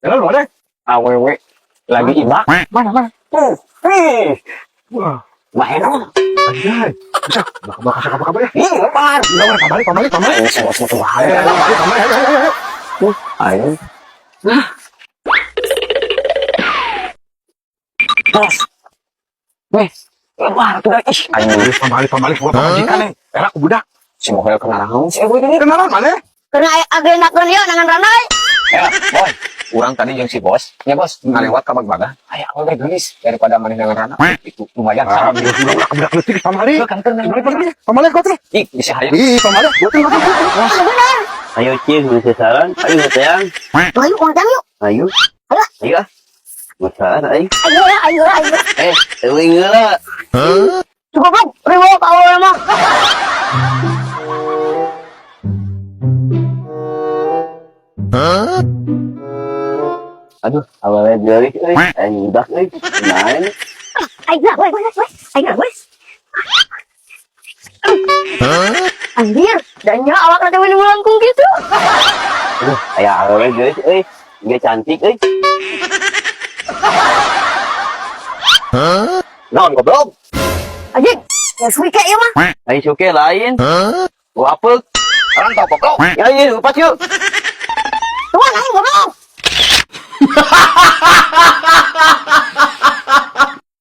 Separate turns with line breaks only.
Jalan lu ada?
Awewe lagi ibak.
Mana mana?
Tuh. Ih,
Wah,
bahaya.
anjay. Bisa, bakal bakal bakal kabar ya.
Ih, lebar.
Udah, udah, pamali, pamali, pamali.
Ayo, semua semua
Ayo, ayo, pamali, pamali, ayo, ayo, ayo.
Ayo. Terus. Weh, lebar tuh ih. Ayo,
Ayo, pamali, pamali, gua pamajikan nih. Era ku budak.
Si mobil kenalan si Eboy ini.
Kenalan mana?
Kena agenda ieu nangan ranai.
Ya, boy. Urang tadi jeung si bos, ya bos, ngalewat ka Bagbagan. Aya awewe geulis daripada maneh nangan rana. Itu lumayan
Ah,
sama.
udah, udah, budak leutik pamali.
Kan keur
Pamali, pamali, pamali, gua tuh.
Ih, bisa hayang.
Ih, pamali, gua tuh, gua tuh.
Bener.
Ayo cing, bisa saran. Ayo sayang.
Ayo uang yuk.
Ayo.
Ayo.
Ayo ah. Masalah aing.
Ayo ya, ayo ya, ayo.
Eh, euy heula.
Cukup goblok, riweuh ka awewe mah.
Aduh, awalnya geulis euy. Aing budak euy. Kumaha ini?
Ayo woi, woi, woi. Ayo woi. Anjir, dan nya awak nanti minum langkung gitu.
Aduh, aya awewe geulis euy. Dia cantik euy.
Naon goblok?
Anjing, ya suike ieu mah.
Aing suke lain. Gua apeuk.
Orang tau goblok.
Ya ieu lepas yuk.
Tuan aing goblok.